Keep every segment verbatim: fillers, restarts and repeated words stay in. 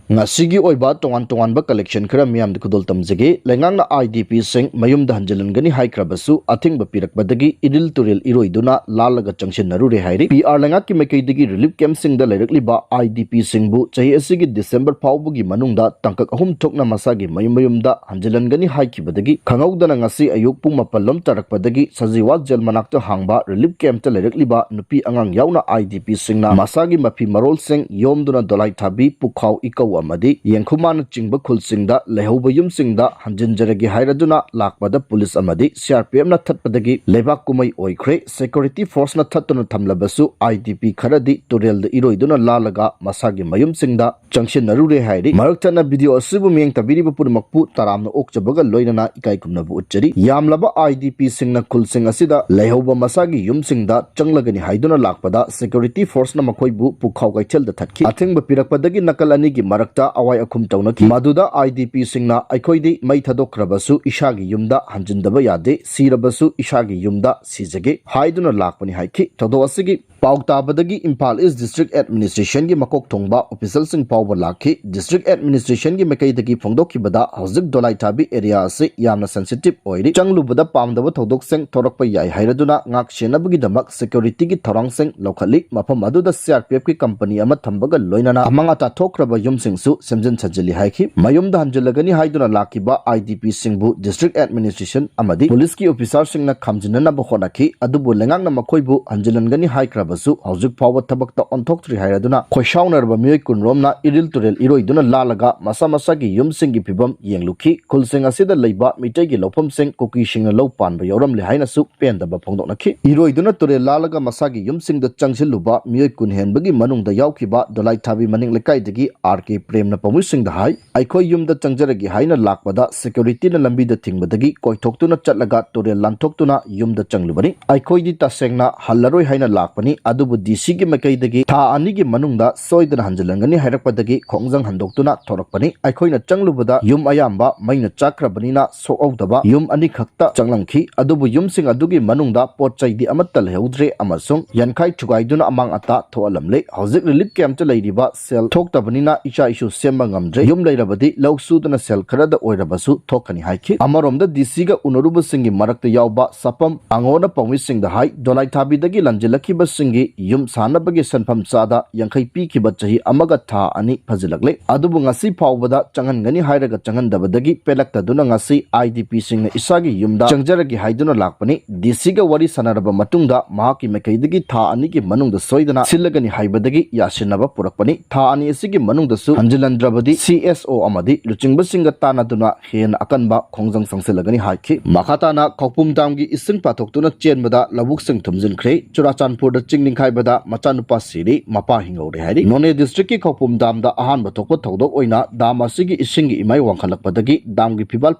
ꯉꯁꯤꯒꯤ ꯑꯣꯏꯕ ꯇꯣꯉꯥꯟ ꯇꯣꯉꯥꯟꯕ collection ꯈꯔ ꯃꯤꯌꯥꯝꯗ ꯈꯨꯗꯣꯜ ꯇꯝꯖꯒꯦ꯫ ꯂꯩꯉꯥꯛꯅ IDPꯁꯤꯡ ꯃꯌꯨꯝꯗ ꯍꯟꯖꯤꯜꯍꯟꯒꯅꯤ ꯍꯥꯏꯈ꯭ꯔꯕꯁꯨ, ꯑꯊꯤꯡꯕ ꯄꯤꯔꯛꯄꯗꯒꯤ ꯏꯔꯤꯜ ꯇꯨꯔꯦꯜ ꯏꯔꯣꯏꯗꯨꯅ ꯂꯥꯜꯂꯒ ꯆꯪꯁꯤꯟꯅꯔꯨꯔꯦ ꯍꯥꯏꯔꯤ꯫ PR ꯂꯩꯉꯥꯛꯀꯤ ꯃꯥꯏꯀꯩꯗꯒꯤ relief campꯁꯤꯡꯗ ꯂꯩꯔꯛꯂꯤꯕ IDPꯁꯤꯡꯕꯨ ꯆꯍꯤ ꯑꯁꯤꯒꯤ December ꯐꯥꯎꯕꯒꯤ ꯃꯅꯨꯡꯗ ꯇꯥꯡꯀꯛ ꯑꯍꯨꯝ ꯊꯣꯛꯅ ꯃꯁꯥꯒꯤ ꯃꯌꯨꯝ ꯃꯌꯨꯝꯗ ꯍꯟꯖꯤꯜꯍꯟꯒꯅꯤ ꯍꯥꯏꯈꯤꯕꯗꯒꯤ ꯈꯪꯍꯧꯗꯅ ꯉꯁꯤ ꯑꯌꯨꯛ ꯄꯨꯡ ꯃꯥꯄꯜ ꯂꯣꯝ ꯇꯥꯔꯛꯄꯗꯒꯤ ꯁꯖꯤꯋꯥ ꯖꯦꯜ ꯃꯅꯥꯛꯇ ꯍꯥꯡꯕ relief campꯇ ꯂꯩꯔꯛꯂꯤꯕ ꯅꯨꯄꯤ ꯑꯉꯥꯡ ꯌꯥꯎꯅ IDPꯁꯤꯡꯅ ꯃꯁꯥꯒꯤ ꯃꯐꯤ ꯃꯔꯣꯜꯁꯤꯡ ꯌꯣꯝꯗꯨꯅ ꯗꯣꯂꯥꯏ ꯊꯥꯕꯤ, ꯄꯨꯈꯥꯎ, ꯏꯀꯧ ꯑꯃꯗꯤ ꯌꯦꯡꯈꯨꯃꯥꯅꯆꯤꯡꯕ ꯈꯨꯜꯁꯤꯡꯗ ꯂꯩꯍꯧꯕ ꯌꯨꯝꯁꯤꯡꯗ ꯍꯟꯖꯤꯟꯖꯔꯒꯦ ꯍꯥꯏꯔꯗꯨꯅ ꯂꯥꯛꯄꯗ ꯄꯨꯂꯤꯁ ꯑꯃꯗꯤ CRPFꯅ ꯊꯠꯄꯗꯒꯤ ꯂꯩꯕꯥꯛ ꯀꯨꯝꯃꯩ ꯑꯣꯏꯈ꯭ꯔꯦ꯫ Security forceꯅ ꯊꯠꯇꯨꯅ ꯊꯝꯂꯕꯁꯨ IDP ꯈꯔꯗꯤ ꯇꯨꯔꯦꯜꯗ ꯏꯔꯣꯏꯗꯨꯅ ꯂꯥꯜꯂꯒ ꯃꯁꯥꯒꯤ ꯃꯌꯨꯝꯁꯤꯡꯗ ꯆꯪꯁꯤꯟꯅꯔꯨꯔꯦ ꯍꯥꯏꯔꯤ꯫ ꯃꯔꯛ ꯊꯠꯅ video ꯑꯁꯤꯕꯨ ꯃꯤꯠꯌꯦꯡ ꯇꯥꯕꯤꯔꯤꯕ ꯄꯨꯝꯅꯃꯛꯄꯨ ꯇꯔꯥꯝꯅ ꯑꯣꯛꯆꯕꯒ ꯂꯣꯏꯅꯅ ꯏꯀꯥꯏ ꯈꯨꯝꯅꯕ ꯎꯠꯆꯔꯤ꯫ ꯌꯥꯝꯂꯕ IDPꯁꯤꯡꯅ ꯈꯨꯜꯁꯤꯡ ꯑꯁꯤꯗ ꯂꯩꯍꯧꯕ ꯃꯁꯥꯒꯤ ꯌꯨꯝꯁꯤꯡꯗ ꯆꯪꯂꯒꯅꯤ ꯍꯥꯏꯗꯨꯅ ꯂꯥꯛꯄꯗ security forceꯅ ꯃꯈꯣꯏꯕꯨ ꯄꯨꯈꯥꯎ ꯀꯩꯊꯦꯜꯗ ꯊꯠꯈꯤ꯫ ꯑꯊꯤꯡꯕ ꯄꯤꯔꯛꯄꯗꯒꯤ ꯅꯥꯀꯜ ꯑꯅꯤꯒꯤ ꯃꯔꯛꯇ ꯑꯋꯥꯏ ꯑꯈꯨꯝ ꯇꯧꯅꯈꯤ꯫ ꯃꯗꯨꯗ IDPꯁꯤꯡꯅ "ꯑꯩꯈꯣꯏꯗꯤ ꯃꯩ ꯊꯥꯗꯣꯛꯈ꯭ꯔꯕꯁꯨ ꯏꯁꯥꯒꯤ ꯌꯨꯝꯗ ꯍꯟꯖꯤꯟꯗꯕ ꯌꯥꯗꯦ, ꯁꯤꯔꯕꯁꯨ ꯏꯁꯥꯒꯤ ꯌꯨꯝꯗ ꯁꯤꯖꯒꯦ" ꯍꯥꯏꯗꯨꯅ ꯂꯥꯛꯄꯅꯤ ꯍꯥꯏꯈꯤ꯫ ꯊꯧꯗꯣꯛ ꯑꯁꯤꯒꯤ ꯄꯥꯎ ꯇꯥꯕꯗꯒꯤ ꯏꯝꯐꯥꯜ East District Administrationꯒꯤ ꯃꯀꯣꯛ ꯊꯣꯡꯕ officialꯁꯤꯡ ꯐꯥꯎꯕ ꯂꯥꯛꯈꯤ꯫ District Administrationꯒꯤ ꯃꯥꯏꯀꯩꯗꯒꯤ ꯐꯣꯡꯗꯣꯛꯈꯤꯕꯗ, ꯍꯧꯖꯤꯛ ꯗꯣꯂꯥꯏ ꯊꯥꯕꯤ area ꯑꯁꯤ ꯌꯥꯝꯅ sensitive ꯑꯣꯏꯔꯤ꯫ ꯆꯪꯂꯨꯕꯗ ꯄꯥꯝꯗꯕ ꯊꯧꯗꯣꯛꯁꯤꯡ ꯊꯣꯔꯛꯄ ꯌꯥꯏ ꯍꯥꯏꯔꯗꯨꯅ ꯉꯥꯛ ꯁꯦꯟꯅꯕꯒꯤꯗꯃꯛ securityꯒꯤ ꯊꯧꯔꯥꯡꯁꯤꯡ ꯂꯧꯈꯠꯂꯤ꯫ ꯃꯐꯝ ꯑꯗꯨꯗ CRPFꯀꯤ company ꯑꯃ ꯊꯝꯕꯒ ꯂꯣꯏꯅꯅ ꯑꯃꯥꯡ ꯑꯇꯥ ꯊꯣꯛꯈ꯭ꯔꯕ ꯌꯨꯝꯁꯤꯡꯁꯨ ꯁꯦꯝꯖꯤꯟ ꯁꯥꯖꯤꯜꯂꯤ ꯍꯥꯏꯈꯤ꯫ ꯃꯌꯨꯝꯗ ꯍꯟꯖꯤꯜꯂꯒꯅꯤ ꯍꯥꯏꯗꯨꯅ ꯂꯥꯛꯈꯤꯕ IDPꯁꯤꯡꯕꯨ District Administration ꯑꯃꯗꯤ ꯄꯨꯂꯤꯁꯀꯤ officerꯁꯤꯡꯅ ꯈꯥꯝꯖꯤꯟꯅꯅꯕ ꯍꯣꯠꯅꯈꯤ꯫ ꯑꯗꯨꯕꯨ ꯂꯩꯉꯥꯛꯅ ꯃꯈꯣꯏꯕꯨ ꯍꯟꯖꯤꯜꯍꯟꯒꯅꯤ ꯍꯥꯏꯈ꯭ꯔꯕꯁꯨ ꯍꯧꯖꯤꯛ ꯐꯥꯎꯕ ꯊꯕꯛꯇ ꯑꯣꯟꯊꯣꯛꯇ꯭ꯔꯤ ꯍꯥꯏꯔꯗꯨꯅ ꯈꯣꯏꯁꯥꯎꯅꯔꯕ ꯃꯤꯑꯣꯏ ꯀꯨꯟꯔꯣꯝꯅ ꯏꯔꯤꯜ ꯇꯨꯔꯦꯜ ꯏꯔꯣꯏꯗꯨꯅ ꯂꯥꯜꯂꯒ ꯃꯁꯥ ꯃꯁꯥꯒꯤ ꯌꯨꯝꯁꯤꯡꯒꯤ ꯐꯤꯕꯝ ꯌꯦꯡꯂꯨꯈꯤ꯫ ꯈꯨꯜꯁꯤꯡ ꯑꯁꯤꯗ ꯂꯩꯕ ꯃꯤꯇꯩꯒꯤ ꯂꯧꯐꯝꯁꯤꯡ ꯀꯨꯀꯤꯁꯤꯡꯅ ꯂꯧ ꯄꯥꯟꯕ ꯌꯥꯎꯔꯝꯂꯦ ꯍꯥꯏꯅꯁꯨ ꯄꯦꯟꯗꯕ ꯐꯣꯡꯗꯣꯛꯅꯈꯤ꯫ ꯏꯔꯣꯏꯗꯨꯅ ꯇꯨꯔꯦꯜ ꯂꯥꯜꯂꯒ ꯃꯁꯥꯒꯤ ꯌꯨꯝꯁꯤꯡꯗ ꯆꯪꯁꯤꯜꯂꯨꯕ ꯃꯤꯑꯣꯏ ꯀꯨꯟ ꯍꯦꯟꯕꯒꯤ ꯃꯅꯨꯡꯗ ꯌꯥꯎꯈꯤꯕ ꯗꯣꯂꯥꯏꯊꯥꯕꯤ ꯃꯅꯤꯡ ꯂꯩꯀꯥꯏꯗꯒꯤ R K ꯄ꯭ꯔꯦꯝꯅ ꯄꯥꯎꯃꯤꯁꯤꯡꯗ ꯍꯥꯏ, "ꯑꯩꯈꯣꯏ ꯌꯨꯝꯗ ꯆꯪꯖꯔꯒꯦ ꯍꯥꯏꯅ ꯂꯥꯛꯄꯗ securityꯅ ꯂꯝꯕꯤꯗ ꯊꯤꯡꯕꯗꯒꯤ ꯀꯣꯏꯊꯣꯛꯇꯨꯅ ꯆꯠꯂꯒ ꯇꯨꯔꯦꯜ ꯂꯥꯟꯊꯣꯛꯇꯨꯅ ꯌꯨꯝꯗ ꯆꯪꯂꯨꯕꯅꯤ꯫ ꯑꯩꯈꯣꯏꯗꯤ ꯇꯁꯦꯡꯅ ꯍꯜꯂꯔꯣꯏ ꯍꯥꯏꯅ ꯂꯥꯛꯄꯅꯤ꯫ ꯑꯗꯨꯕꯨ ꯗꯤ ꯁꯤꯒꯤ ꯃꯥꯏꯀꯩꯗꯒꯤ ꯊꯥ ꯑꯅꯤꯒꯤ ꯃꯅꯨꯡꯗ ꯁꯣꯏꯗꯅ ꯍꯟꯖꯤꯜꯂꯝꯒꯅꯤ ꯍꯥꯏꯔꯛꯄꯗꯒꯤ ꯈꯣꯡꯖꯪ ꯍꯟꯗꯣꯛꯇꯨꯅ ꯊꯣꯔꯛꯄꯅꯤ꯫ ꯑꯩꯈꯣꯏꯅ ꯆꯪꯂꯨꯕꯗ ꯌꯨꯝ ꯑꯌꯥꯝꯕ ꯃꯩꯅ ꯆꯥꯛꯈ꯭ꯔꯕꯅꯤꯅ ꯁꯣꯛꯍꯧꯗꯕ ꯌꯨꯝ ꯑꯅꯤꯈꯛꯇ ꯆꯪꯂꯝꯈꯤ꯫ ꯑꯗꯨꯕꯨ ꯌꯨꯝꯁꯤꯡ ꯑꯗꯨꯒꯤ ꯃꯅꯨꯡꯗ ꯄꯣꯠ ꯆꯩꯗꯤ ꯑꯃꯠꯇ ꯂꯩꯍꯧꯗ꯭ꯔꯦ ꯑꯃꯁꯨꯡ ꯌꯥꯟꯈꯥꯏ ꯊꯨꯒꯥꯏꯗꯨꯅ ꯑꯃꯥꯡ ꯑꯇꯥ ꯊꯣꯛꯍꯜꯂꯝꯂꯦ꯫ ꯍꯧꯖꯤꯛ ꯔꯤꯂꯤꯐ ꯀꯦꯝꯞꯇ ꯂꯩꯔꯤꯕ ꯁꯦꯜ ꯊꯣꯛꯇꯕꯅꯤꯅ ꯏꯆꯥ ꯏꯁꯨ ꯁꯦꯝꯕ ꯉꯝꯗ꯭ꯔꯦ꯫ ꯌꯨꯝ ꯂꯩꯔꯕꯗꯤ ꯂꯧ ꯁꯨꯗꯨꯅ ꯁꯦꯜ ꯈꯔꯗ ꯑꯣꯏꯔꯕꯁꯨ ꯊꯣꯛꯀꯅꯤ ꯍꯥꯏꯈꯤ꯫ ꯑꯃꯔꯣꯝꯗ ꯗꯤ ꯁꯤꯒ ꯎꯅꯔꯨꯕꯁꯤꯡꯒꯤ ꯃꯔꯛꯇ ꯌꯥꯎꯕ ꯁꯥꯄꯝ ꯑꯉꯣꯅ ꯄꯥꯎꯃꯤꯁꯤꯡꯗ ꯍꯥꯏ, ꯗꯣꯂꯥꯏꯊꯥꯕꯤꯗꯒꯤ ꯂꯥꯟꯖꯤꯜꯂꯛꯈꯤꯕꯁꯤꯡꯒꯤ ꯌꯨꯝ ꯁꯥꯅꯕꯒꯤ ꯁꯦꯟꯐꯝ ꯆꯥꯗ ꯌꯥꯡꯈꯩ ꯄꯤꯈꯤꯕ ꯆꯍꯤ ꯑꯃꯒ ꯊꯥ ꯑꯅꯤ ꯐꯥꯖꯤꯜꯂꯛꯂꯦ꯫ ꯑꯗꯨꯕꯨ ꯉꯁꯤ ꯐꯥꯎꯕꯗ ꯆꯪꯍꯟꯒꯅꯤ ꯍꯥꯏꯔꯒ ꯆꯪꯍꯟꯗꯕꯗꯒꯤ ꯄꯦꯜꯂꯛꯇꯗꯨꯅ ꯉꯁꯤ ꯑꯥꯏ ꯗꯤ ꯄꯤꯁꯤꯡꯅ ꯏꯁꯥꯒꯤ ꯌꯨꯝꯗ ꯆꯪꯖꯔꯒꯦ ꯍꯥꯏꯗꯨꯅ ꯂꯥꯛꯄꯅꯤ꯫ ꯗꯤ ꯁꯤꯒ ꯋꯥꯔꯤ ꯁꯥꯟꯅꯔꯕ ꯃꯇꯨꯡꯗ ꯃꯍꯥꯛꯀꯤ ꯃꯥꯏꯀꯩꯗꯒꯤ ꯊꯥ ꯑꯅꯤꯒꯤ ꯃꯅꯨꯡꯗ ꯁꯣꯏꯗꯅ ꯁꯤꯜꯂꯒꯅꯤ ꯍꯥꯏꯕꯗꯒꯤ ꯌꯥꯁꯤꯟꯅꯕ ꯄꯨꯔꯛꯄꯅꯤ꯫ ꯊꯥ ꯑꯅꯤ ꯑꯁꯤꯒꯤ ꯃꯅꯨꯡꯗꯁꯨ ꯍꯟꯖꯤꯜꯍꯟꯗ꯭ꯔꯕꯗꯤ ꯁꯤ ꯑꯦꯁ ꯑꯣ ꯑꯃꯗꯤ ꯂꯨꯆꯤꯡꯕꯁꯤꯡꯒ ꯇꯥꯟꯅꯗꯨꯅ ꯍꯦꯟꯅ ꯑꯀꯟꯕ ꯈꯣꯡꯖꯪ ꯆꯪꯁꯤꯜꯂꯒꯅꯤ ꯍꯥꯏꯈꯤ꯫ ꯃꯈꯥ ꯇꯥꯅ ꯈꯧꯄꯨꯝ ꯗꯥꯝꯒꯤ ꯏꯁꯤꯡ ꯄꯥꯊꯣꯛꯇꯨꯅ ꯆꯦꯟꯕꯗ ꯂꯧꯕꯨꯛꯁꯤꯡ ꯊꯨꯝꯖꯤꯟꯈ꯭ꯔꯦ꯫ ꯆꯨꯔꯥꯆꯥꯟꯄꯨꯔꯗ ꯆꯤꯡ ꯅꯤꯡꯈꯥꯏꯕꯗ ꯃꯆꯥꯅꯨꯄꯥ ꯁꯤꯔꯤ, ꯃꯄꯥ ꯍꯤꯡꯍꯧꯔꯦ ꯍꯥꯏꯔꯤ꯫ ꯅꯣꯅꯦ ꯗꯤꯁꯇ꯭ꯔꯤꯛꯀꯤ ꯈꯧꯄꯨꯝ ꯗꯥꯝꯗ ꯑꯍꯥꯟꯕ ꯊꯣꯛꯄ ꯊꯧꯗꯣꯛ ꯑꯣꯏꯅ ꯗꯥꯝ ꯑꯁꯤꯒꯤ ꯏꯁꯤꯡꯒꯤ ꯏꯃꯥꯏ ꯋꯥꯡꯈꯠꯂꯛꯄꯗꯒꯤ ꯗꯥꯝꯒꯤ ꯐꯤꯕꯥꯜ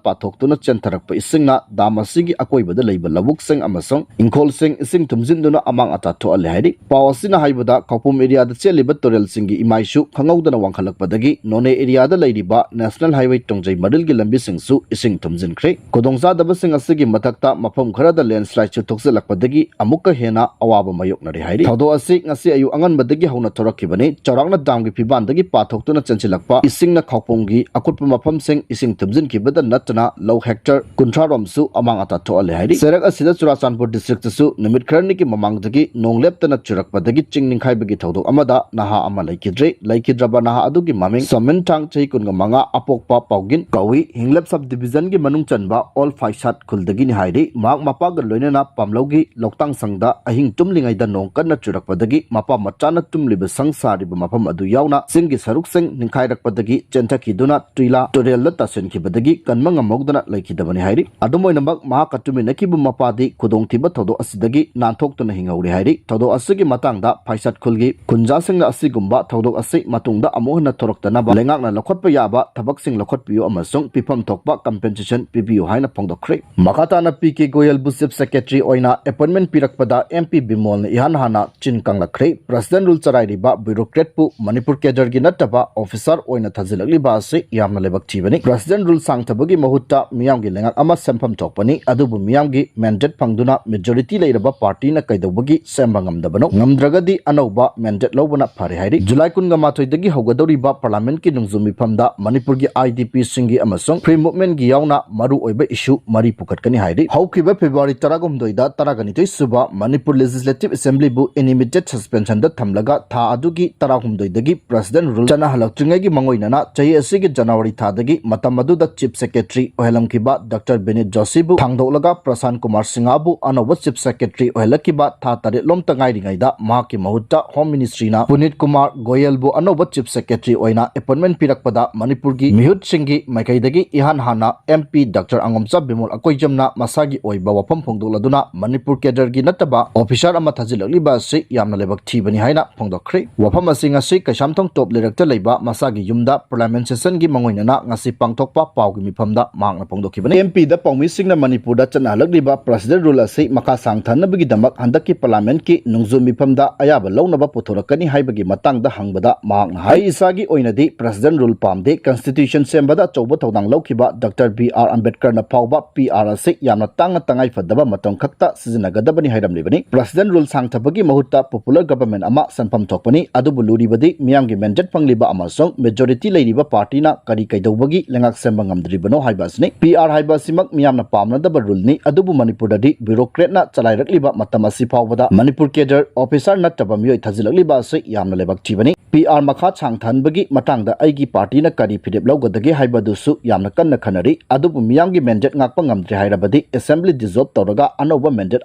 ꯄꯥꯊꯣꯛꯇꯨꯅ ꯆꯦꯟꯊꯔꯛꯄ ꯏꯁꯤꯡꯅ ꯗꯥꯝ ꯑꯁꯤꯒꯤ ꯑꯀꯣꯏꯕꯗ ꯂꯩꯕ ꯂꯧꯕꯨꯛꯁꯤꯡ ꯑꯃꯁꯨꯡ ꯏꯪꯈꯣꯜꯁꯤꯡ ꯏꯁꯤꯡ ꯊꯨꯝꯖꯤꯟꯗꯨꯅ ꯑꯃꯥꯡ ꯑꯇꯥ ꯊꯣꯛꯍꯜꯂꯦ ꯍꯥꯏꯔꯤ꯫ ꯄꯥꯎ ꯑꯁꯤꯅ ꯍꯥꯏꯕꯗ ꯈꯧꯄꯨꯝ ꯑꯦꯔꯤꯌꯥꯗ ꯆꯦꯜꯂꯤꯕ ꯇꯨꯔꯦꯜꯁꯤꯡꯒꯤ ꯏꯃꯥꯏꯁꯨ ꯈꯪꯍꯧꯗꯅ ꯋꯥꯡꯈꯠꯂꯛꯄꯗꯒꯤ ꯅꯣꯅꯦ ꯑꯦꯔꯤꯌꯥꯗ ꯂꯩꯔꯤꯕ ꯅꯦꯁꯅꯦꯜ ꯍꯥꯏꯋꯦ ꯇꯣꯡꯖꯩ ꯃꯔꯤꯜꯒꯤ ꯂꯝꯕꯤꯁꯤꯡꯁꯨ ꯏꯁꯤꯡ ꯊꯨꯝꯖꯤꯟꯈ꯭ꯔꯦ꯫ ꯈꯨꯗꯣꯡꯆꯥꯗꯕꯁꯤꯡ ꯑꯁꯤꯒꯤ ꯃꯊꯛꯇ ꯃꯐꯝ ꯈꯔꯗ ꯂꯦꯟꯁꯂꯥꯏꯗꯁꯨ ꯊꯣꯛꯆꯜꯂꯛꯄꯗꯒꯤ ꯑꯃꯨꯛꯀ ꯍꯦꯟꯅ ꯑꯋꯥꯕ ꯃꯥꯌꯣꯛꯅꯔꯦ ꯍꯥꯏꯔꯤ꯫ ꯊꯧꯗꯣꯛ ꯑꯁꯤ ꯉꯁꯤ ꯑꯌꯨꯛ ꯑꯉꯟꯕꯗꯒꯤ ꯍꯧꯅ ꯊꯣꯔꯛꯈꯤꯕꯅꯤ꯫ ꯆꯥꯎꯔꯥꯛꯅ ꯗꯥꯝꯒꯤ ꯐꯤꯕꯥꯟꯗꯒꯤ ꯄꯥꯊꯣꯛꯇꯨꯅ ꯆꯦꯟꯁꯤꯜꯂꯛꯄ ꯏꯁꯤꯡꯅ ꯈꯧꯄꯨꯝꯒꯤ ꯑꯀꯨꯠꯄ ꯃꯐꯝꯁꯤꯡ ꯏꯁꯤꯡ ꯊꯨꯝꯖꯤꯟꯈꯤꯕꯗ ꯅꯠꯇꯅ ꯂꯧ ꯍꯦꯛꯇꯔ ꯀꯨꯟꯊ꯭ꯔꯥ ꯔꯣꯝꯁꯨ ꯑꯃꯥꯡ ꯑꯇꯥ ꯊꯣꯛꯍꯜꯂꯦ ꯍꯥꯏꯔꯤ꯫ ꯆꯩꯔꯛ ꯑꯁꯤꯗ ꯆꯨꯔꯥꯆꯥꯟꯄꯨꯔ ꯗꯤꯁꯇ꯭ꯔꯤꯛꯇꯁꯨ ꯅꯨꯃꯤꯠ ꯈꯔꯅꯤꯒꯤ ꯃꯃꯥꯡꯗꯒꯤ ꯅꯣꯡ ꯂꯦꯞꯇꯅ ꯆꯨꯔꯛꯄꯗꯒꯤ ꯆꯤꯡ ꯅꯤꯡꯈꯥꯏꯕꯒꯤ ꯊꯧꯗꯣꯛ ꯑꯃꯗ ꯅꯍꯥ ꯑꯃ ꯂꯩꯈꯤꯗ꯭ꯔꯦ꯫ ꯂꯩꯈꯤꯗ꯭ꯔꯕ ꯅꯍꯥ ꯑꯗꯨꯒꯤ ꯃꯃꯤꯡ ꯁꯣꯃꯤꯟ ꯊꯥꯡ, ꯆꯍꯤ ꯀꯨꯟꯒ ꯃꯉꯥ, ꯑꯄꯣꯛꯄ ꯄꯥꯎꯒꯤꯟ ꯀꯧꯏ꯫ ꯍꯤꯡꯂꯦꯞ ꯁꯕ ꯗꯤꯕꯤꯖꯟꯒꯤ ꯃꯅꯨꯡ ꯆꯟꯕ ꯑꯣꯜ ꯐꯥꯏꯁꯥꯠ ꯈꯨꯜꯗꯒꯤꯅꯤ ꯍꯥꯏꯔꯤ꯫ ꯃꯍꯥꯛ ꯃꯄꯥꯒ ꯂꯣꯏꯅꯅ ꯄꯥꯝꯂꯧꯒꯤ ꯂꯧꯇꯥꯡ ꯁꯪꯗ ꯑꯍꯤꯡ ꯇꯨꯝꯂꯤꯉꯩꯗ ꯅꯣꯡ ꯀꯟꯅ ꯆꯨꯔꯛꯄꯗꯒꯤ ꯃꯄꯥ ꯃꯆꯥꯅ ꯇꯨꯝꯂꯤꯕ ꯁꯪ ꯁꯥꯔꯤꯕ ꯃꯐꯝ ꯑꯗꯨ ꯌꯥꯎꯅ ꯆꯤꯡꯒꯤ ꯁꯔꯨꯛꯁꯤꯡ ꯅꯤꯡꯈꯥꯏꯔꯛꯄꯗꯒꯤ ꯆꯦꯟꯊꯈꯤꯗꯨꯅ ꯇꯨꯏꯂꯥ ꯇꯨꯔꯦꯜꯗ ꯇꯥꯁꯤꯟꯈꯤꯕꯗꯒꯤ ꯀꯟꯕ ꯉꯝꯍꯧꯗꯅ ꯂꯩꯈꯤꯗꯕꯅꯤ ꯍꯥꯏꯔꯤ꯫ ꯑꯗꯨꯝ ꯑꯣꯏꯅꯃꯛ, ꯃꯍꯥꯛꯀ ꯇꯨꯃꯤꯟꯅꯈꯤꯕ ꯃꯄꯥꯗꯤ ꯈꯨꯗꯣꯡꯊꯤꯕ ꯊꯧꯗꯣꯛ ꯑꯁꯤꯗꯒꯤ ꯅꯥꯟꯊꯣꯛꯇꯨꯅ ꯍꯤꯡꯍꯧꯔꯦ ꯍꯥꯏꯔꯤ꯫ ꯊꯧꯗꯣꯛ ꯑꯁꯤꯒꯤ ꯃꯇꯥꯡꯗ ꯐꯥꯏꯁꯥꯠ ꯈꯨꯜꯒꯤ ꯈꯨꯟꯖꯥꯁꯤꯡꯅ ꯑꯁꯤꯒꯨꯝꯕ ꯊꯧꯗꯣꯛ ꯑꯁꯤ ꯃꯇꯨꯡꯗ ꯑꯃꯨꯛ ꯍꯟꯅ ꯊꯣꯔꯛꯇꯅꯕ ꯂꯩꯉꯥꯛꯅ ꯂꯧꯈꯠꯄ ꯌꯥꯕ ꯊꯕꯛꯁꯤꯡ ꯂꯧꯈꯠꯄꯤꯌꯨ ꯑꯃꯁꯨꯡ ꯄꯤꯐꯝ ꯊꯣꯛꯄ ꯀꯝꯄꯦꯟꯁꯦꯁꯟ ꯄꯤꯕꯤꯌꯨ ꯍꯥꯏꯅ ꯐꯣꯡꯗꯣꯛꯈ꯭ꯔꯦ꯫ ꯃꯈꯥ ꯇꯥꯅ ꯄꯤ ꯀꯦ ꯒꯣꯌꯜꯕꯨ ꯆꯤꯐ ꯁꯦꯀ꯭ꯔꯦꯇꯔꯤ ꯑꯣꯏꯅ ꯑꯦꯄꯣꯏꯟꯃꯦꯟ ꯄꯤꯔꯛꯄꯗ ꯑꯦꯝ ꯄꯤ ꯕꯤꯃꯣꯜꯅ ꯏꯍꯥꯟ ꯅ ꯆꯤꯟ ꯀꯪꯂꯛꯈ꯭ꯔꯦ꯫ President Rule ꯆꯔꯥꯏꯔꯤꯕ bureaucratꯄꯨ ꯃꯅꯤꯄꯨꯔ cadreꯒꯤ ꯅꯠꯇꯕ officer ꯑꯣꯏꯅ ꯊꯥꯖꯤꯜꯂꯛꯂꯤꯕ ꯑꯁꯤ ꯌꯥꯝꯅ ꯂꯥꯏꯕꯛ ꯊꯤꯕꯅꯤ꯫ President Rule ꯁꯥꯡꯊꯕꯒꯤ ꯃꯍꯨꯠꯇ ꯃꯤꯌꯥꯝꯒꯤ ꯂꯩꯉꯥꯛ ꯑꯃ ꯁꯦꯝꯐꯝ ꯊꯣꯛꯄꯅꯤ, ꯑꯗꯨꯕꯨ ꯃꯤꯌꯥꯝꯒꯤ mandate ꯐꯪꯗꯨꯅ majority ꯂꯩꯔꯕ partyꯅ ꯀꯩꯗꯧꯕꯒꯤ ꯁꯦꯝꯕ ꯉꯝꯗꯕꯅꯣ? ꯉꯝꯗ꯭ꯔꯒꯗꯤ ꯑꯅꯧꯕ mandate ꯂꯧꯕꯅ ꯐꯔꯦ ꯍꯥꯏꯔꯤ꯫ July ꯀꯨꯟꯒ ꯃꯥꯊꯣꯏꯗꯒꯤ ꯍꯧꯒꯗꯧꯔꯤꯕ parliamentꯀꯤ ꯅꯣꯡꯖꯨ ꯃꯤꯐꯝꯗ ꯃꯅꯤꯄꯨꯔꯒꯤ IDPꯁꯤꯡꯒꯤ ꯑꯃꯁꯨꯡ free movementꯀꯤ ꯌꯥꯎꯅ ꯃꯔꯨꯑꯣꯏꯕ issue ꯃꯔꯤ ꯄꯨꯈꯠꯀꯅꯤ ꯍꯥꯏꯔꯤ꯫ ꯍꯧꯈꯤꯕ February ꯇꯔꯥꯍꯨꯝꯗꯣꯏꯗ ꯇꯔꯥꯅꯤꯊꯣꯏ ꯁꯨꯕ ꯃꯅꯤꯄꯨꯔ Legislative Assemblyꯕꯨ intermittent suspensionꯗ ꯊꯝꯂꯒ ꯊꯥ ꯑꯗꯨꯒꯤ ꯇꯔꯥꯍꯨꯝꯗꯣꯏꯗꯒꯤ President Rule ꯆꯠꯅꯍꯜꯂꯛꯇ꯭ꯔꯤꯉꯩꯒꯤ ꯃꯥꯡꯑꯣꯏꯅꯅ ꯆꯍꯤ ꯑꯁꯤꯒꯤ January ꯊꯥꯗꯒꯤ ꯃꯇꯝ ꯑꯗꯨꯗ Chief Secretary ꯑꯣꯏꯍꯜꯂꯝꯈꯤꯕ Doctor ꯕꯤꯅꯤꯠ ꯖꯣꯁꯤꯕꯨ ꯊꯥꯡꯗꯣꯛꯂꯒ ꯄ꯭ꯔꯁꯥꯟ ꯀꯨꯃꯥꯔ ꯁꯤꯡꯍꯕꯨ ꯑꯅꯧꯕ Chief Secretary ꯑꯣꯏꯍꯜꯂꯛꯈꯤꯕ ꯊꯥ ꯇꯔꯦꯠ ꯂꯣꯝꯇ ꯉꯥꯏꯔꯤꯉꯩꯗ ꯃꯍꯥꯛꯀꯤ ꯃꯍꯨꯠꯇ Home Ministryꯅ ꯄꯨꯅꯤꯠ ꯀꯨꯃꯥꯔ ꯒꯣꯌꯜꯕꯨ ꯑꯅꯧꯕ Chief Secretary ꯑꯣꯏꯅ appointment ꯄꯤꯔꯛꯄꯗ ꯃꯅꯤꯄꯨꯔꯒꯤ ꯃꯤꯍꯨꯠꯁꯤꯡꯒꯤ ꯃꯥꯏꯀꯩꯗꯒꯤ ꯏꯍꯥꯟ ꯍꯥꯟꯅ MP Doctor ꯑꯉꯣꯝꯆꯥ ꯕꯤꯃꯣꯜ ꯑꯀꯣꯏꯖꯝꯅ ꯃꯁꯥꯒꯤ ꯑꯣꯏꯕ ꯋꯥꯐꯝ ꯐꯣꯡꯗꯣꯛꯂꯗꯨꯅ ꯃꯅꯤꯄꯨꯔ cadreꯒꯤ ꯅꯠꯇꯕ officer ꯑꯃ ꯊꯥꯖꯤꯜꯂꯛꯂꯤꯕ ꯑꯁꯤ ꯌꯥꯝꯅ ꯂꯥꯏꯕꯛ ꯊꯤꯕꯅꯤ ꯍꯥꯏꯅ ꯐꯣꯡꯗꯣꯛꯈ꯭ꯔꯦ꯫ ꯋꯥꯐꯝ ꯑꯁꯤ ꯉꯁꯤ ꯀꯩꯁꯥꯝꯊꯣꯡ top ꯂꯩꯔꯛꯇ ꯂꯩꯕ ꯃꯁꯥꯒꯤ ꯌꯨꯝꯗ parliament sessionꯒꯤ ꯃꯥꯡꯑꯣꯏꯅꯅ ꯉꯁꯤ ꯄꯥꯡꯊꯣꯛꯄ ꯄꯥꯎꯒꯤ ꯃꯤꯐꯝꯗ ꯃꯍꯥꯛꯅ ꯐꯣꯡꯗꯣꯛꯈꯤꯕꯅꯤ꯫ MPꯗ ꯄꯥꯎꯃꯤꯁꯤꯡꯅ ꯃꯅꯤꯄꯨꯔꯗ ꯆꯠꯅꯍꯜꯂꯛꯂꯤꯕ President Rule ꯑꯁꯤ ꯃꯈꯥ ꯁꯥꯡꯊꯅꯕꯒꯤꯗꯃꯛ ꯍꯟꯗꯛꯀꯤ parliamentꯀꯤ ꯅꯣꯡꯖꯨ ꯃꯤꯐꯝꯗ ꯑꯌꯥꯕ ꯂꯧꯅꯕ ꯄꯨꯊꯣꯔꯛꯀꯅꯤ ꯍꯥꯏꯕꯒꯤ ꯃꯇꯥꯡꯗ ꯍꯪꯕꯗ ꯃꯍꯥꯛꯅ ꯍꯥꯏ, "ꯑꯩ ꯏꯁꯥꯒꯤ ꯑꯣꯏꯅꯗꯤ President Rule ꯄꯥꯝꯗꯦ꯫ Constitution ꯁꯦꯝꯕꯗ ꯑꯆꯧꯕ ꯊꯧꯗꯥꯡ ꯂꯧꯈꯤꯕ Doctor ꯕꯤ ꯑꯥꯔ ꯑꯝꯕꯦꯗꯀꯔꯅ ꯐꯥꯎꯕ PR ꯑꯁꯤ ꯌꯥꯝꯅ ꯇꯥꯡꯅ ꯇꯉꯥꯏ ꯐꯗꯕ ꯃꯇꯝ ꯈꯛꯇ ꯁꯤꯖꯤꯟꯅꯒꯗꯕꯅꯤ ꯍꯥꯏꯔꯝꯂꯤꯕꯅꯤ꯫ President Rule ꯁꯥꯡꯊꯕꯒꯤ ꯃꯍꯨꯠꯇ popular government ꯑꯃ ꯁꯦꯝꯐꯝ ꯊꯣꯛꯄꯅꯤ꯫ ꯑꯗꯨꯕꯨ ꯂꯨꯔꯤꯕꯗꯤ ꯃꯤꯌꯥꯝꯒꯤ mandate ꯐꯪꯂꯤꯕ ꯑꯃꯁꯨꯡ majority ꯂꯩꯔꯤꯕ partyꯅ ꯀꯔꯤ ꯀꯩꯗꯧꯕꯒꯤ ꯂꯩꯉꯥꯛ ꯁꯦꯝꯕ ꯉꯝꯗ꯭ꯔꯤꯕꯅꯣ ꯍꯥꯏꯕ ꯑꯁꯤꯅꯤ꯫ PR ꯍꯥꯏꯕ ꯑꯁꯤꯃꯛ ꯃꯤꯌꯥꯝꯅ ꯄꯥꯝꯅꯗꯕ ruleꯅꯤ, ꯑꯗꯨꯕꯨ ꯃꯅꯤꯄꯨꯔꯗꯗꯤ bureaucratꯅ ꯆꯂꯥꯏꯔꯛꯂꯤꯕ ꯃꯇꯝ ꯑꯁꯤ ꯐꯥꯎꯕꯗ ꯃꯅꯤꯄꯨꯔ cadre officer ꯅꯠꯇꯕ ꯃꯤꯑꯣꯏ ꯊꯥꯖꯤꯜꯂꯛꯂꯤꯕ ꯑꯁꯤ ꯌꯥꯝꯅ ꯂꯥꯏꯕꯛ ꯊꯤꯕꯅꯤ꯫ PR ꯃꯈꯥ ꯁꯥꯡꯊꯍꯟꯕꯒꯤ ꯃꯇꯥꯡꯗ ꯑꯩꯒꯤ partyꯅ ꯀꯔꯤ ꯐꯤꯔꯦꯞ ꯂꯧꯒꯗꯒꯦ ꯍꯥꯏꯕꯗꯨꯁꯨ ꯌꯥꯝꯅ ꯀꯟꯅ ꯈꯟꯅꯔꯤ꯫ ꯑꯗꯨꯕꯨ ꯃꯤꯌꯥꯝꯒꯤ mandate ꯉꯥꯛꯄ ꯉꯝꯗ꯭ꯔꯦ ꯍꯥꯏꯔꯕꯗꯤ assembly dissolve ꯇꯧꯔꯒ ꯑꯅꯧꯕ mandate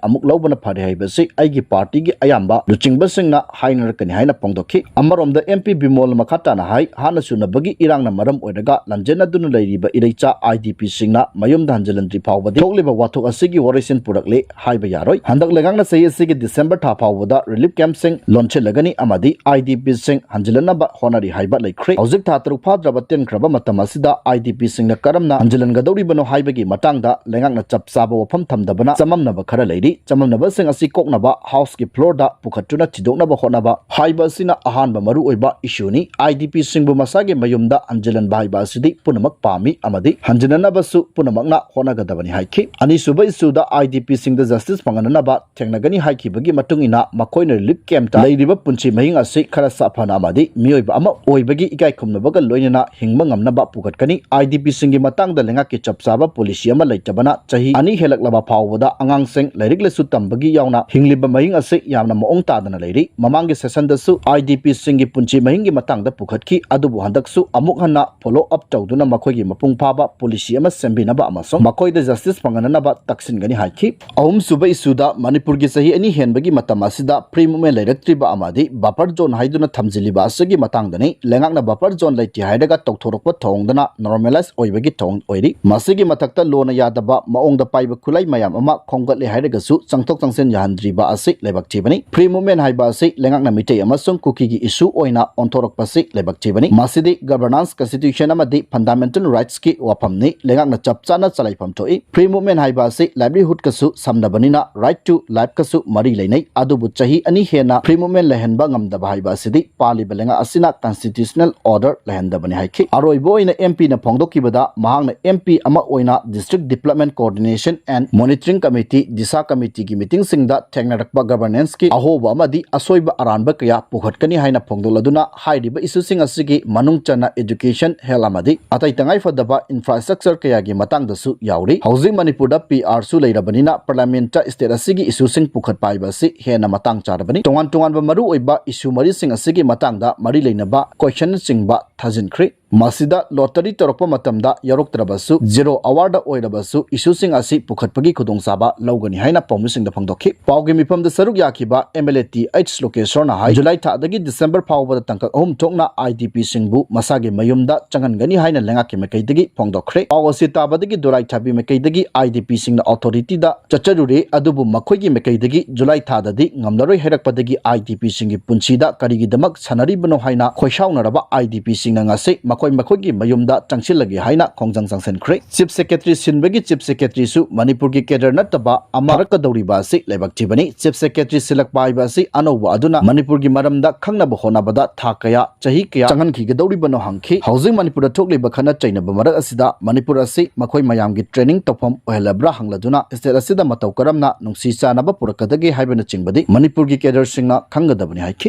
ꯑꯃꯨꯛ ꯂꯧꯕꯅ ꯐꯔꯦ ꯍꯥꯏꯕꯁꯤ ꯑꯩꯒꯤ partyꯒꯤ ꯑꯌꯥꯝꯕ ꯂꯨꯆꯤꯡꯕꯁꯤꯡꯅ ꯍꯥꯏꯅꯔꯛꯀꯅꯤ" ꯍꯥꯏꯅ ꯐꯣꯡꯗꯣꯛꯈꯤ꯫ ꯑꯃꯔꯣꯝꯗ MP ꯕꯤꯃꯣꯜꯅ ꯃꯈꯥ ꯇꯥꯅ ꯍꯥꯏ, ꯍꯥꯟꯅ ꯆꯨꯅꯕꯒꯤ ꯏꯔꯥꯡꯅ ꯃꯔꯝ ꯑꯣꯏꯔꯒ ꯂꯥꯟꯖꯦꯟꯅꯗꯨꯅ ꯂꯩꯔꯤꯕ ꯏꯔꯩꯆꯥ IDPꯁꯤꯡꯅ ꯃꯌꯨꯝꯗ ꯍꯟꯖꯤꯜꯍꯟꯗ꯭ꯔꯤ ꯐꯥꯎꯕꯗꯤ ꯊꯣꯛꯂꯤꯕ ꯋꯥꯊꯣꯛ ꯑꯁꯤꯒꯤ ꯋꯥꯔꯣꯏꯁꯤꯟ ꯄꯨꯔꯛꯂꯦ ꯍꯥꯏꯕ ꯌꯥꯔꯣꯏ꯫ ꯍꯟꯗꯛ ꯂꯩꯉꯥꯛꯅ ꯆꯍꯤ ꯑꯁꯤꯒꯤ December ꯊꯥ ꯐꯥꯎꯕꯗ relief campꯁꯤꯡ ꯂꯣꯟꯁꯤꯜꯂꯒꯅꯤ ꯑꯃꯗꯤ IDPꯁꯤꯡ ꯍꯟꯖꯤꯜꯍꯟꯅꯕ ꯍꯣꯠꯅꯔꯤ ꯍꯥꯏꯕ ꯂꯩꯈ꯭ꯔꯦ꯫ ꯍꯧꯖꯤꯛ ꯊꯥ ꯇꯔꯨꯛ ꯐꯥꯗ꯭ꯔꯕ ꯇꯦꯟꯈ꯭ꯔꯕ ꯃꯇꯝ ꯑꯁꯤꯗ IDPꯁꯤꯡꯅ ꯀꯔꯝꯅ ꯍꯟꯖꯤꯜꯍꯟꯒꯗꯧꯔꯤꯕꯅꯣ ꯍꯥꯏꯕꯒꯤ ꯃꯇꯥꯡꯗ ꯂꯩꯉꯥꯛꯅ ꯆꯞ ꯆꯥꯕ ꯋꯥꯐꯝ ꯊꯝꯗꯕꯅ ꯆꯃꯝꯅꯕ ꯈꯔ ꯂꯩꯔꯤ꯫ ꯆꯃꯝꯅꯕꯁꯤꯡ ꯑꯁꯤ ꯀꯣꯛꯅꯕ Houseꯀꯤ floorꯗ ꯄꯨꯈꯠꯇꯨꯅ ꯊꯤꯗꯣꯛꯅꯕ ꯍꯣꯠꯅꯕ ꯍꯥꯏꯕ ꯑꯁꯤꯅ ꯑꯍꯥꯟꯕ ꯃꯔꯨꯑꯣꯏꯕ issueꯅꯤ꯫ IDPꯁꯤꯡꯕꯨ ꯃꯁꯥꯒꯤ ꯃꯌꯨꯝꯗ ꯍꯟꯖꯤꯜꯍꯟꯕ ꯍꯥꯏꯕ ꯑꯁꯤꯗꯤ ꯄꯨꯝꯅꯃꯛ ꯄꯥꯝꯃꯤ ꯑꯃꯗꯤ ꯍꯟꯖꯤꯟꯅꯅꯕꯁꯨ ꯄꯨꯝꯅꯃꯛꯅ ꯍꯣꯠꯅꯒꯗꯕꯅꯤ ꯍꯥꯏꯈꯤ꯫ ꯑꯅꯤꯁꯨꯕ issueꯗ IDPꯁꯤꯡꯗ justice ꯐꯪꯍꯟꯅꯕ ꯊꯦꯡꯅꯒꯅꯤ ꯍꯥꯏꯈꯤꯕꯒꯤ ꯃꯇꯨꯡ ꯏꯟꯅ ꯃꯈꯣꯏꯅ relief campꯇ ꯂꯩꯔꯤꯕ ꯄꯨꯟꯁꯤ ꯃꯍꯤꯡ ꯑꯁꯤ ꯈꯔ ꯁꯥꯐꯅ ꯑꯃꯗꯤ ꯃꯤꯑꯣꯏꯕ ꯑꯃ ꯑꯣꯏꯕꯒꯤ ꯏꯀꯥꯏ ꯈꯨꯝꯅꯕꯒ ꯂꯣꯏꯅꯅ ꯍꯤꯡꯕ ꯉꯝꯅꯕ ꯄꯨꯈꯠꯀꯅꯤ꯫ IDPꯁꯤꯡꯒꯤ ꯃꯇꯥꯡꯗ ꯂꯩꯉꯥꯛꯀꯤ ꯆꯞ ꯆꯥꯕ policy ꯑꯃ ꯂꯩꯇꯕꯅ ꯆꯍꯤ ꯑꯅꯤ ꯍꯦꯜꯂꯛꯂꯕ ꯐꯥꯎꯕꯗ ꯑꯉꯥꯡꯁꯤꯡ ꯂꯥꯏꯔꯤꯛ ꯂꯥꯏꯁꯨ ꯇꯝꯕꯒꯤ ꯌꯥꯎꯅ ꯍꯤꯡꯂꯤꯕ ꯃꯍꯤꯡ ꯑꯁꯤ ꯌꯥꯝꯅ ꯃꯑꯣꯡ ꯇꯥꯗꯅ ꯂꯩꯔꯤ꯫ ꯃꯃꯥꯡꯒꯤ sessionꯗꯁꯨ IDPꯁꯤꯡꯒꯤ ꯄꯨꯟꯁꯤ ꯃꯍꯤꯡꯒꯤ ꯃꯇꯥꯡꯗ ꯄꯨꯈꯠꯈꯤ, ꯑꯗꯨꯕꯨ ꯍꯟꯗꯛꯁꯨ ꯑꯃꯨꯛ ꯍꯟꯅ follow up ꯇꯧꯗꯨꯅ ꯃꯈꯣꯏꯒꯤ ꯃꯄꯨꯡ ꯐꯥꯕ policy ꯑꯃ ꯁꯦꯝꯕꯤꯅꯕ ꯑꯃꯁꯨꯡ ꯃꯈꯣꯏꯗ justice ꯐꯪꯍꯟꯅꯕ ꯇꯛꯁꯤꯟꯒꯅꯤ ꯍꯥꯏꯈꯤ꯫ ꯑꯍꯨꯝꯁꯨꯕ issueꯗ ꯃꯅꯤꯄꯨꯔꯒꯤ ꯆꯍꯤ ꯑꯅꯤ ꯍꯦꯟꯕꯒꯤ ꯃꯇꯝ ꯑꯁꯤꯗ free movement ꯂꯩꯔꯛꯇ꯭ꯔꯤꯕ ꯑꯃꯗꯤ buffer zone ꯍꯥꯏꯗꯨꯅ ꯊꯝꯖꯤꯜꯂꯤꯕ ꯑꯁꯤꯒꯤ ꯃꯇꯥꯡꯗꯅꯤ꯫ ꯂꯩꯉꯥꯛꯅ buffer zone ꯂꯩꯇꯦ ꯍꯥꯏꯔꯒ ꯇꯧꯊꯣꯔꯛꯄ ꯊꯧꯑꯣꯡꯗꯅ normalise ꯑꯣꯏꯕꯒꯤ ꯊꯧꯑꯣꯡ ꯑꯣꯏꯔꯤ꯫ ꯃꯁꯤꯒꯤ ꯃꯊꯛꯇ ꯂꯣꯅ ꯌꯥꯗꯕ ꯃꯑꯣꯡꯗ ꯄꯥꯏꯕ ꯈꯨꯠꯂꯥꯏ ꯃꯌꯥꯝ ꯑꯃ ꯈꯣꯝꯒꯠꯂꯦ ꯍꯥꯏꯔꯒꯁꯨ ꯆꯪꯊꯣꯛ ꯆꯪꯁꯤꯟ ꯌꯥꯍꯟꯗ꯭ꯔꯤꯕ ꯑꯁꯤ ꯂꯥꯏꯕꯛ ꯊꯤꯕꯅꯤ꯫ Free movement ꯍꯥꯏꯕ ꯑꯁꯤ ꯂꯩꯉꯥꯛꯅ ꯃꯤꯇꯩ ꯑꯃꯁꯨꯡ ꯀꯨꯀꯤꯒꯤ issue ꯑꯣꯏꯅ ꯑꯣꯟꯊꯣꯔꯛꯄꯁꯤ ꯂꯥꯏꯕꯛ ꯊꯤꯕꯅꯤ꯫ ꯃꯁꯤꯗꯤ governance, constitution ꯑꯃꯗꯤ fundamental rightsꯀꯤ ꯋꯥꯐꯝꯅꯤ꯫ ꯂꯩꯉꯥꯛꯅ ꯆꯞ ꯆꯥꯅ ꯆꯂꯥꯏꯐꯝ ꯊꯣꯛꯏ꯫ Free movement ꯍꯥꯏꯕ ꯑꯁꯤ livelihoodꯀꯁꯨ ꯁꯝꯅꯕꯅꯤꯅ right to lifeꯀꯁꯨ ꯃꯔꯤ ꯂꯩꯅꯩ꯫ ꯑꯗꯨꯕꯨ ꯆꯍꯤ ꯑꯅꯤ ꯍꯦꯟꯅ free movement ꯂꯩꯍꯟꯕ ꯉꯝꯗꯕ ꯍꯥꯏꯕ ꯑꯁꯤꯗꯤ ꯄꯥꯜꯂꯤꯕ ꯂꯩꯉꯥꯛ ꯑꯁꯤꯅ constitutional order ꯂꯩꯍꯟꯗꯕꯅꯤ ꯍꯥꯏꯈꯤ꯫ ꯑꯔꯣꯏꯕ ꯑꯣꯏꯅ MPꯅ ꯐꯣꯡꯗꯣꯛꯈꯤꯕꯗ ꯃꯍꯥꯛꯅ MP ꯑꯃ ꯑꯣꯏꯅ District Development Coordination and Monitoring Committee, DISHA committeeꯒꯤ meetingꯁꯤꯡꯗ ꯊꯦꯡꯅꯔꯛꯄ governanceꯀꯤ ꯑꯍꯣꯕ ꯑꯃꯗꯤ ꯑꯁꯣꯏꯕ ꯑꯔꯥꯟꯕ ꯀꯌꯥ ꯄꯨꯈꯠꯀꯅꯤ ꯍꯥꯏꯅ ꯐꯣꯡꯗꯣꯛꯂꯗꯨꯅ ꯍꯥꯏꯔꯤꯕ issueꯁꯤꯡ ꯑꯁꯤꯒꯤ ꯃꯅꯨꯡ ꯆꯟꯅ education, health ꯑꯃꯗꯤ ꯑꯇꯩ ꯇꯉꯥꯏꯐꯗꯕ infrastructure ꯀꯌꯥꯒꯤ ꯃꯇꯥꯡꯗꯁꯨ ꯌꯥꯎꯔꯤ꯫ ꯍꯧꯖꯤꯛ ꯃꯅꯤꯄꯨꯔꯗ PRꯁꯨ ꯂꯩꯔꯕꯅꯤꯅ parliamentꯇ state ꯑꯁꯤꯒꯤ issueꯁꯤꯡ ꯄꯨꯈꯠꯄ ꯍꯥꯏꯕ ꯑꯁꯤ ꯍꯦꯟꯅ ꯃꯇꯥꯡ ꯆꯥꯔꯕꯅꯤ꯫ ꯇꯣꯉꯥꯟ ꯇꯣꯉꯥꯟꯕ ꯃꯔꯨꯑꯣꯏꯕ issue ꯃꯔꯤꯁꯤꯡ ꯑꯁꯤꯒꯤ ꯃꯇꯥꯡꯗ ꯃꯔꯤ ꯂꯩꯅꯕ questionꯅꯆꯤꯡꯕ ꯊꯥꯖꯤꯟꯈ꯭ꯔꯤ꯫ ꯃꯁꯤꯗ ꯂꯣꯇꯔꯤ ꯇꯧꯔꯛꯄ ꯃꯇꯝꯗ ꯌꯥꯎꯔꯛꯇ꯭ꯔꯕꯁꯨ, ꯖꯦꯔꯣ ꯑꯋꯥꯔꯗ ꯑꯣꯏꯔꯕꯁꯨ, ꯏꯁꯨꯁꯤꯡ ꯑꯁꯤ ꯄꯨꯈꯠꯄꯒꯤ ꯈꯨꯗꯣꯡꯆꯥꯕ ꯂꯧꯒꯅꯤ ꯍꯥꯏꯅ ꯄꯥꯎꯃꯤꯁꯤꯡꯗ ꯐꯣꯡꯗꯣꯛꯈꯤ꯫ ꯄꯥꯎꯒꯤ ꯃꯤꯐꯝꯗ ꯁꯔꯨꯛ ꯌꯥꯈꯤꯕ M L A T H ꯂꯣꯀꯦꯁꯣꯔꯅ ꯍꯥꯏ, ꯖꯨꯂꯥꯏ ꯊꯥꯗꯒꯤ ꯗꯤꯁꯦꯝꯕꯔ ꯐꯥꯎꯕꯗ ꯇꯥꯡꯀꯛ ꯑꯍꯨꯝ ꯊꯣꯛꯅ ꯑꯥꯏ ꯗꯤ ꯄꯤꯁꯤꯡꯕꯨ ꯃꯁꯥꯒꯤ ꯃꯌꯨꯝꯗ ꯆꯪꯍꯟꯒꯅꯤ ꯍꯥꯏꯅ ꯂꯩꯉꯥꯛꯀꯤ ꯃꯥꯏꯀꯩꯗꯒꯤ ꯐꯣꯡꯗꯣꯛꯈ꯭ꯔꯦ꯫ ꯄꯥꯎ ꯑꯁꯤ ꯇꯥꯕꯗꯒꯤ ꯗꯣꯔꯥꯏ ꯊꯥꯕꯤ ꯃꯥꯏꯀꯩꯗꯒꯤ ꯑꯥꯏ ꯗꯤ ꯄꯤꯁꯤꯡꯅ ꯑꯣꯊꯣꯔꯤꯇꯤꯗ ꯆꯠꯆꯔꯨꯔꯦ, ꯑꯗꯨꯕꯨ ꯃꯈꯣꯏꯒꯤ ꯃꯥꯏꯀꯩꯗꯒꯤ ꯖꯨꯂꯥꯏ ꯊꯥꯗꯗꯤ ꯉꯝꯂꯔꯣꯏ ꯍꯥꯏꯔꯛꯄꯗꯒꯤ ꯑꯥꯏ ꯗꯤ ꯄꯤꯁꯤꯡꯒꯤ ꯄꯨꯟꯁꯤꯗ ꯀꯔꯤꯒꯤꯗꯃꯛ ꯁꯥꯟꯅꯔꯤꯕꯅꯣ ꯍꯥꯏꯅ ꯈꯣꯏꯁꯥꯎꯅꯔꯕ ꯑꯥꯏ ꯗꯤ ꯄꯤꯁꯤꯡꯅ ꯉꯁꯤ ꯃꯈꯣꯏ ꯃꯈꯣꯏꯒꯤ ꯃꯌꯨꯝꯗ ꯆꯪꯁꯤꯜꯂꯒꯦ ꯍꯥꯏꯅ ꯈꯣꯡꯖꯪ ꯆꯪꯁꯤꯟꯈ꯭ꯔꯦ꯫ ꯆꯤꯐ ꯁꯦꯀ꯭ꯔꯦꯇꯔꯤ ꯁꯤꯟꯕꯒꯤ ꯆꯤꯐ ꯁꯦꯀ꯭ꯔꯦꯇꯔꯤꯁꯨ ꯃꯅꯤꯄꯨꯔꯒꯤ ꯀꯦꯗꯔ ꯅꯠꯇꯕ ꯑꯃ ꯊꯥꯔꯛꯀꯗꯧꯔꯤꯕ ꯑꯁꯤ ꯂꯥꯏꯕꯛ ꯊꯤꯕꯅꯤ꯫ ꯆꯤꯐ ꯁꯦꯀ꯭ꯔꯦꯇꯔꯤ ꯁꯤꯜꯂꯛꯄ ꯍꯥꯏꯕ ꯑꯁꯤ ꯑꯅꯧꯕ ꯑꯗꯨꯅ ꯃꯅꯤꯄꯨꯔꯒꯤ ꯃꯔꯝꯗ ꯈꯪꯅꯕ ꯍꯣꯠꯅꯕꯗ ꯊꯥ ꯀꯌꯥ, ꯆꯍꯤ ꯀꯌꯥ ꯆꯪꯍꯟꯈꯤꯒꯗꯧꯔꯤꯕꯅꯣ ꯍꯪꯈꯤ꯫ ꯍꯧꯖꯤꯛ ꯃꯅꯤꯄꯨꯔꯗ ꯊꯣꯛꯂꯤꯕ ꯈꯠꯅ ꯆꯩꯅꯕ ꯃꯔꯛ ꯑꯁꯤꯗ ꯃꯅꯤꯄꯨꯔ ꯑꯁꯤ ꯃꯈꯣꯏ ꯃꯌꯥꯝꯒꯤ ꯇ꯭ꯔꯦꯅꯤꯡ ꯇꯧꯐꯝ ꯑꯣꯏꯍꯜꯂꯕ꯭ꯔꯥ ꯍꯪꯂꯗꯨꯅ ꯁ꯭ꯇꯦꯠ ꯑꯁꯤꯗ ꯃꯇꯧ ꯀꯔꯝꯅ ꯅꯨꯡꯁꯤ ꯆꯥꯟꯅꯕ ꯄꯨꯔꯛꯀꯗꯒꯦ ꯍꯥꯏꯕꯅꯆꯤꯡꯕꯗꯤ ꯃꯅꯤꯄꯨꯔꯒꯤ ꯀꯦꯗꯔꯁꯤꯡꯅ ꯈꯪꯒꯗꯕꯅꯤ ꯍꯥꯏꯈꯤ꯫